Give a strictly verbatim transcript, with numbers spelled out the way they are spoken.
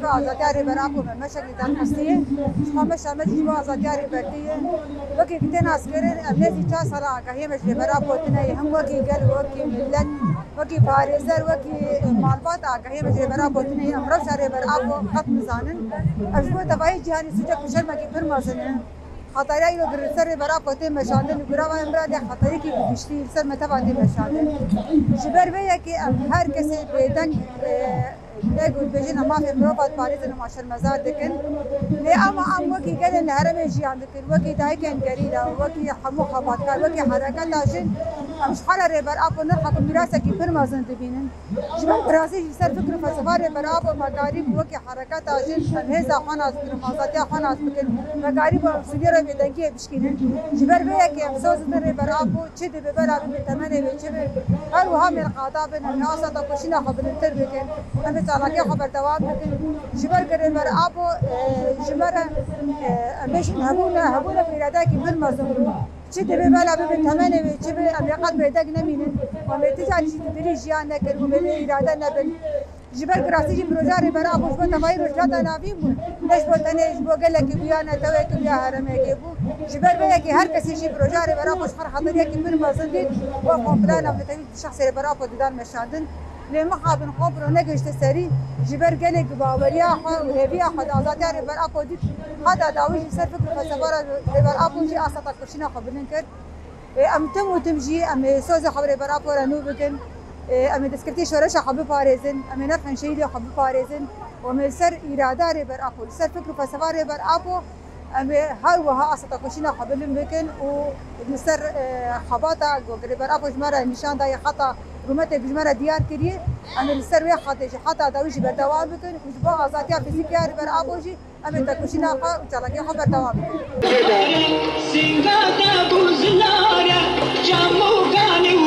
Azadiya Rêber Apo me meşekî derxistî ye. Ji xwe meşa me jî ji bo azadiya Rêbertî ye. Wekî ku tê naskirin, em nêzî çar sala agahiyê me ji Rêber Apo tune ye. Him wekî gel, wekî milet, wekî parêzer, wekî malbat agahiyê me ji Rêber Apo tune ye. Em rewşa Rêber Apo qet nizanin. Ev ji bo tevahî cîhanê sûcek û şermekî pir mezin e. Xetariya îro li ser Rêber Apo tê meşandin, li gura me miradê xetariyekî bi giştî li ser me teva tê meşandin. Ji ber vê yekê em her kesê bêdeng, e, ê ku dibêjin em mafê mirova diparêzin, em şermezar dikin. Lê ema em wekî gelên li herêmê jiyan dikin, wekî dayikên gerîla, wekî hemû xebatkar, wekî hereketa jin, em ji xwe re Rêber Apo nirxek û mîrasekî pir mezin dibînin. Ji ber bi rastî jî li ser fikr û felsefa Rêber Apo me karî bû wekî hereketa jin em hêza xwe nas bikin, em azadiya xwe nas bikin. Me karî bû em sûcê re bêdengiyê bişkînin. Ji ber vê yekê em soz didin Rêber Apo, çi dibe bela bibe temenê wê çi be. Her wiha em ê li qada bin, em ê asta tekoşîna xwe bilintir bikin. Em ê çalakiya xwe berdewam bikin. Ji ber ku Rêber Apo, e, ji me re, e, em bêjin hebûne, hebûne bi îradeyekî pir mezin bû. Çi dibe bela bibe temenê wê çi be, em ê qet bêdeng nemînin. Em ê ti carî jî di dilî jiyan nekin û em ê bê îrade nebin. Ji ber ku rastî jî projeya Rêber Apo ji bo tevahî Rojhilata Navîn bû. Ne ji bo tenê ji bo gelekî bû ya netewekî bû ya herêmekê bû. Ji ber vê yekê her kesê jî projeya Rêber Apo ji xwe re xeteriyekî pir mezin dît. Wek komplo navnetewî di şexsê Rêber Apo didan meşandin. Lê mixabin komplo negihişte serî, ji ber gelek baweriya xwe û hêviya xwe di azadiya Rêber Apo dît, heta dawî jî ser fikr û felsefa re Rêber Apo jî asta tekoşîna xwe bilind kir. Ê, em tim û tim jî em ê sozê xwe bi Rêber Apo re nû bikin. Ê, em ê destkeftiyê şoreşa xwe biparêzin, em ê nirxên şehîdê xwe biparêzin û em ê li ser îrada Rêber Apo, li ser fikr û felsefa Rêber Apo, em ê her wiha asta tekoşîna xwe bilind bikin û li ser, e, xebata ku Rêber Apo ji me re nîşan daye, xeta rûmetê ku ji me re diyar kiriye, em ê li ser wê xetê jî heta dawî jî berdewam bikin û ji bo azadiya fîzîkî ya Rêber Apo jî em ê tekoşîna xwe û çalakiya xwe berdewam bikin. Sînga de bû zilare, çamûkanê û